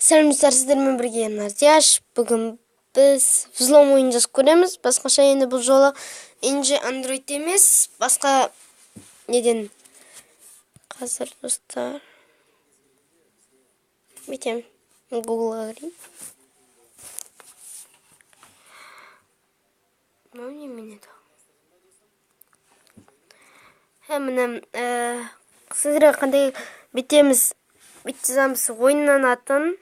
Сәлем достар, сіздермен бірге Нарзияш. Бүгін біз взлом ойын жазып көреміз. Басқаша енді бұл жолы NG Android емес, басқа неден. Қазір достар бүйтем, Google'ға кірейін. Мынау немене еді? Міне, сіздерге қандай бүйтеміз, бүйтіп жазамыз ойынның атын.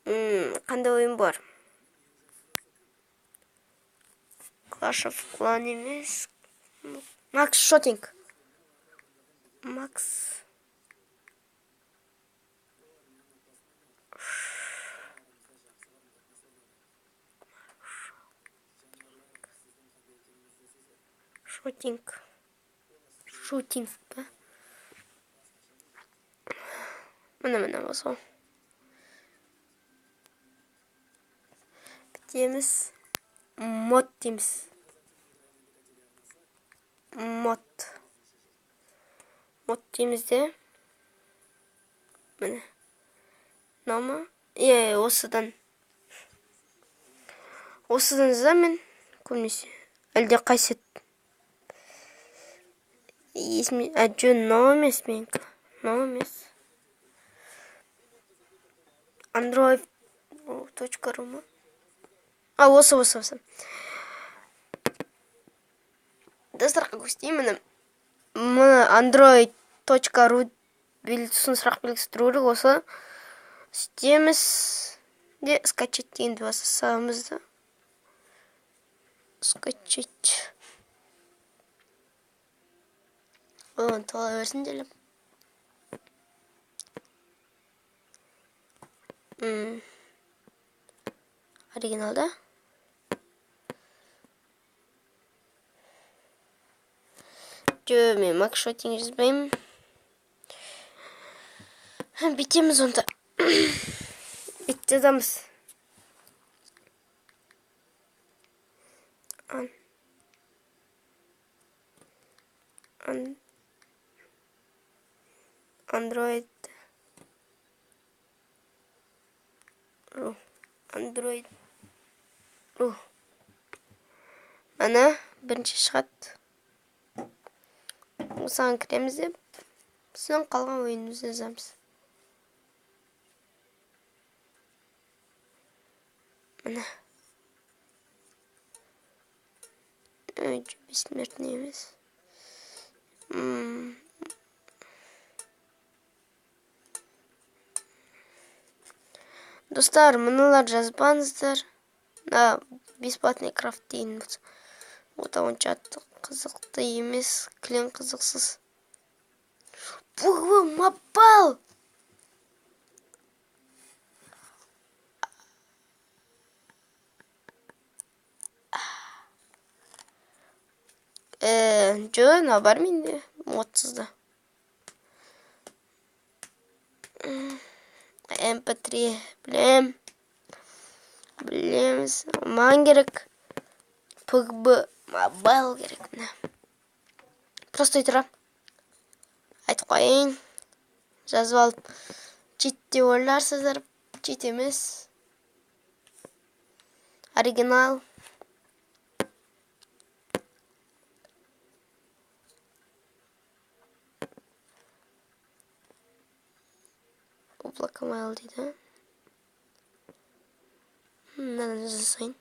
Қандай ойын бар? Clash of Clans емес. Max Shooting. Max Shooting. Shooting па? Міне, міне осы. Бітеміз. Мод дейміз. Мод. Мод дейміз де. Міне. Мынау ма? Иә, осыдан. Осыдан жазамын мен көбінесе. Әлде қайсы? Есіме, жөн, мынау емес менікі. Мынау емес. Android точка ру ма? А, осы, осы, осы. Достар, көрсетейін, міне. Міне Android точка ру белгісін, сұрақ белгісі тұру керек, осы. Сөйтеміз де скачать дегенді баса саламыз да. Скачать. Оған тола берсін деліп. Оригиналда. Жо, мен Max Shooting жазбаймын. Бүйтеміз онда. Бүйтіп жазамыз. Ан. Ан. Android. Ру. Android. Ру. Ана бірінші шығады. Осыған кіреміз деп, содан қалған ойынымызды жазамыз. Міне. Ой, бессмертный емес. Достар, мыналар жазбаңыздар. Мына бесплатный крафт деген болса, ота онша қызықты емес, кілең қызықсыз. Бугвы мапал! Жо, мынау бар менде, отсызда. MP3, білем. Білеміз. Маған керек. PUBG Mobile керек міне. Просто тұра. Айтып қояйын. Жазып алып чит деп ойларсыздар. Чит емес. Оригинал. Облако Mail дейді. Мынадан жасайын.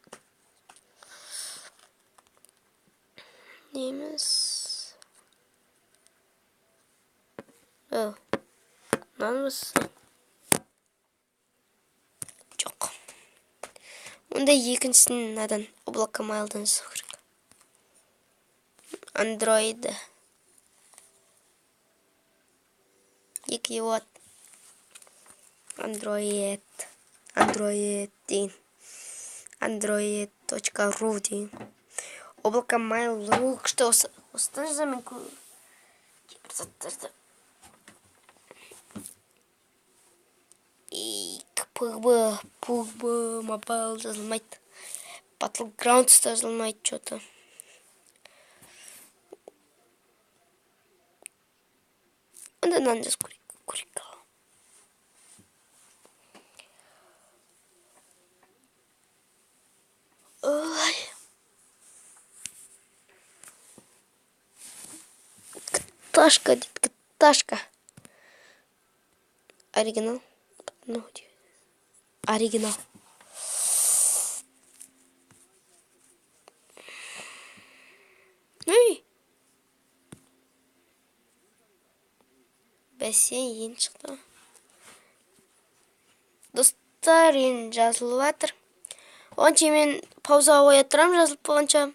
Дейміз. О, мынаны басайын. Жоқ. Онда екіншісін мынадан Облако Mail'дан жасау керек. Android. Екі от. Android. Android деген. Android точка ру деген. Облако Mail ру күшті осы. Осыдан жазамын мен кейбір заттарды. PUBG, PUBG Mobile жазылмайды. Battlegrounds та жазылмайды чё-то. Онда мынаны жазып көрейік. Көрейік. Ташка дейді, ташка. Оригинал. Ну, оригинал. Үй. Бәсе, енді шықты. Достар, енді жазылып жатыр. Оғанша мен паузаға қоя тұрамын жазылып болғанша.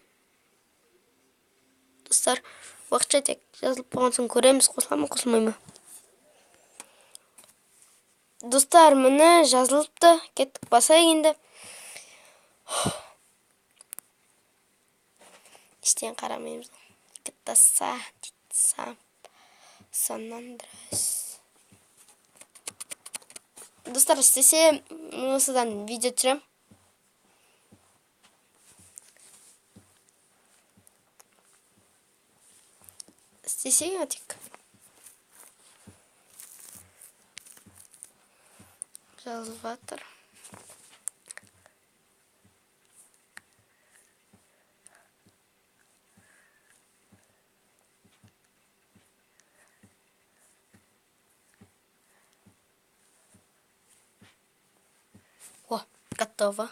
Достар, уақытша тек жазылып болған соң көреміз, қосыла ма, қосылмай ма. Достар, міне жазылыпты. Кеттік, басайық енді. Ештеңе қарамаймыз. GTA San Andreas. Достар, істесе осыдан видео түсіремін. Істесе тек. Жазылып жатыр. О, готово.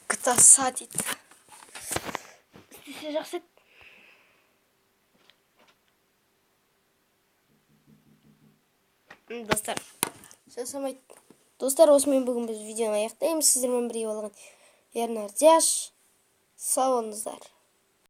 GTA дейді. Істесе жақсы еді. Достар, жасамайды. Достар, осымен бүгін біз видеоны аяқтаймыз. Сіздермен бірге болған Ернар Дияш. Сау болыңыздар.